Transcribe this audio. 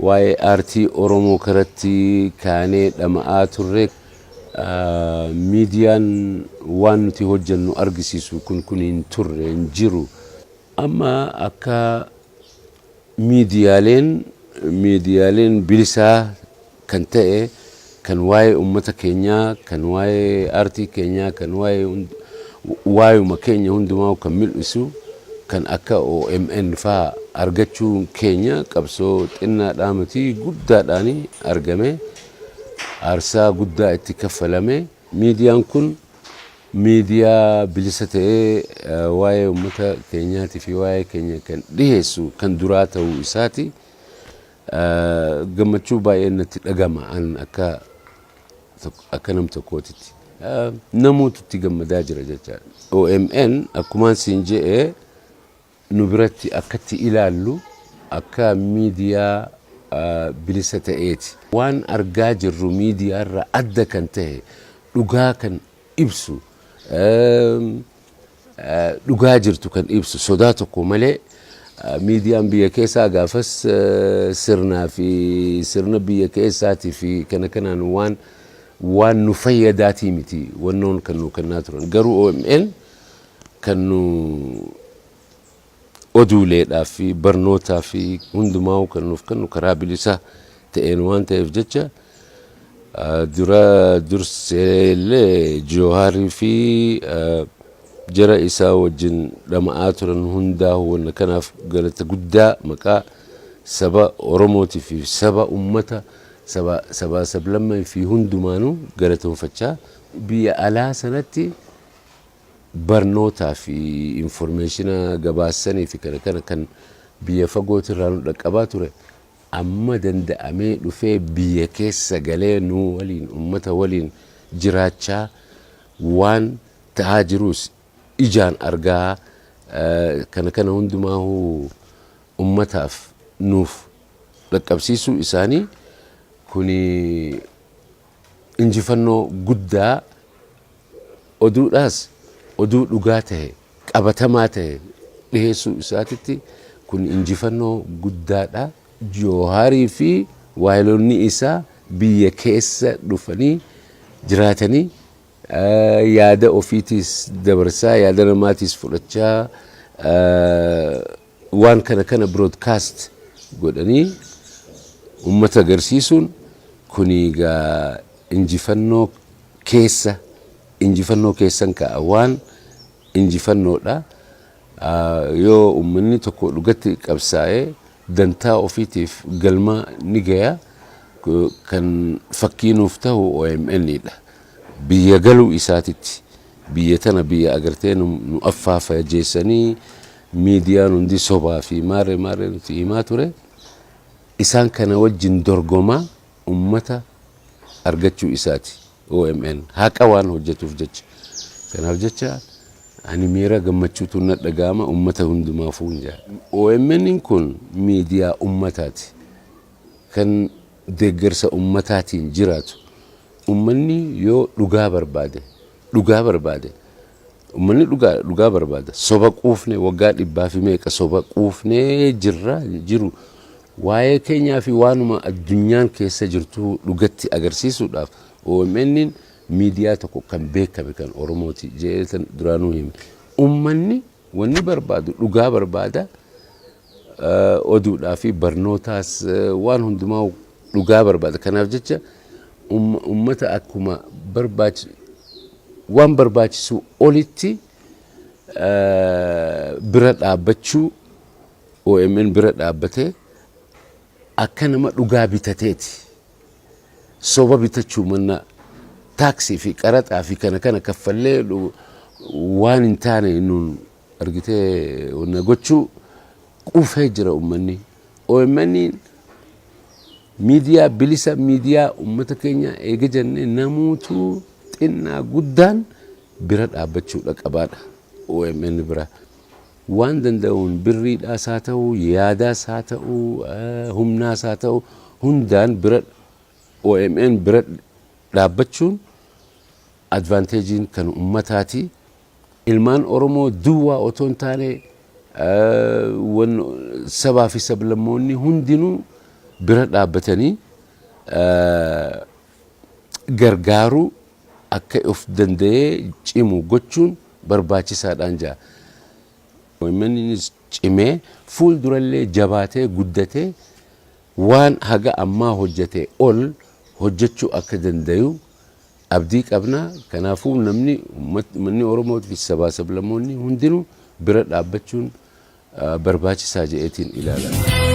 Waa'ee aartii Oromoo karatti kaanee dhama'aa turre, miidiyaan waan nuti hojjennu argisiisu kun hin turre, hin jiru. Amma akka miidiyaaleen bilisaa kan ta'e, kan waa'ee uummata keenyaa, kan waa'ee aartii keenyaa, kan waa'ee waa'uma keenya hundumaa kan mul'isu, kan akka OMN faa argachuun keenya qabsoo xinnaadhaa miti, guddaadhaan argame, aarsaa guddaa itti kaffalame. Miidiyaan kun miidiyaa bilisa ta'ee waa'ee uummata keenyaatii fi waa'ee keenya kan dhiheessu kan duraa ta'uu isaati. Gammachuu baay'ee natti dhagama an akka nam tokkootitti. Namoota itti gammadaa jira jechaadha. OMN akkumaan siin je'ee nu biratti akkatti ilaallu akka miidiyaa bilisa ta'eeti. Waan argaa jirru miidiyaa irraa adda kan ta'e, dhugaa kan ibsu, dhugaa jirtu kan ibsu sodaa tokko malee. Miidiyaan biyya keessaa gaafas sirnaa fi sirna biyya keessaatii fi kana kanaan waan nu fayyadaatii miti wannoon kan nu kennaa turan. Garuu OMN kan nu oduuleedhaa fi barnootaa fi hundumaa kan nuuf kennu karaa bilisa ta'een waan ta'eef jecha, dura dursee illee Jawaarii fi jara isaa wajjin dhama'aa turan hundaa wanna kanaaf galata guddaa maqaa saba Oromootii fi saba ummata saba sabaa sablammii fi hundumaanuu galatoonfachaa, biyya alaa sanatti barnootaa fi information gabaasanii fi kana kana kan biyya fagooti irraa nu dhaqqabaa ture amma danda'amee dhufee biyya keessa galee nu waliin, ummata waliin jiraachaa, waan ta'aa jirus ijaan argaa, kana kana hundumaahuu ummataaf nuuf dhaqqabsiisuu isaanii kuni injifannoo guddaa. Oduudhaas oduu dhugaa ta'e, qabatamaa ta'e dhiheessuu isaatitti kun injifannoo guddaadha. Jawaarii fi waayilonni isaa biyya keessa dhufanii jiraatanii yaada ofiitiis dabarsaa, yaada namaatiis fudhachaa, waan kana kana broadcast godhanii ummata agarsiisuun kuni egaa injifannoo keessa injifannoo keessan ka'a, waan injifannoodha. Yoo uummanni tokko dhugatti qabsaa'ee dantaa ofiitiif galma ni gaya, kan fakkii nuuf ta'u OMN dha. Biyya galuu isaatitti biyya tana biyya agartee nu affaafa jeessanii miidiyaan hundi sobaa fi maarree maarree nuti himaa ture. Isaan kana wajjin dorgomaa ummata argachuu isaati OMN haqa waan hojjetuuf jecha. Kanaaf jecha ani miira gammachuutu na dhaga'ama, ummata hundumaafuu hin jaa. OMN kun miidiyaa ummataati. Kan deeggarsa ummataatiin jiraatu. Ummanni yoo dhugaa barbaade, dhugaa barbaade, ummanni dhugaa barbaada. Soba quufne, waggaa dhibbaa fi meeqa soba quufnee jirra jiru. Waa'ee keenyaa fi waanuma addunyaan keessa jirtu dhugatti agarsiisuudhaaf OMN miidiyaa tokko kan beekame kan Oromooti jedhee duraanuu hime. Ummanni wanni barbaadu dhugaa barbaada. Oduudhaa fi barnootaas waan hundumaa dhugaa barbaada. Kanaaf jecha ummata akkuma barbaachisu, waan barbaachisu olitti bira dhaabbachuu, OMN bira dhaabbatee akka nama dhugaa bitateeti. Soba bitachuu manna taaksii fi qaraxaa fi kana kana kaffallee waan hin taane nuun argitee wanna gochuu quufee jira uummanni. OMN miidiyaa bilisa, miidiyaa uummata keenya eega jennee namuutuu xinnaa guddaan bira dhaabbachuudha qabaadha OMN bira. Waan danda'uun birriidhaas haa ta'u, yaadaas haa ta'u, humnaas haa ta'u, hundaan bira OMN bira dhaabbachuun advantage-iin kan ummataati. Ilmaan Oromoo duwwaa otoo hin taane sabaa fi sablammoonni hundinuu Bira dhaabbatanii gargaaruu, akka of danda'ee cimu gochuun barbaachisaadhaan jira. OMNs cimee fuuldurallee jabaatee guddatee waan haga ammaa hojjete ol hojjechuu akka dandayu abdii qabna. Kanaafuu namni, uummanni Oromoo fi sabaa sablammoonni hundinuu bira dhaabbachuun barbaachisaa jedheetiin ilaala.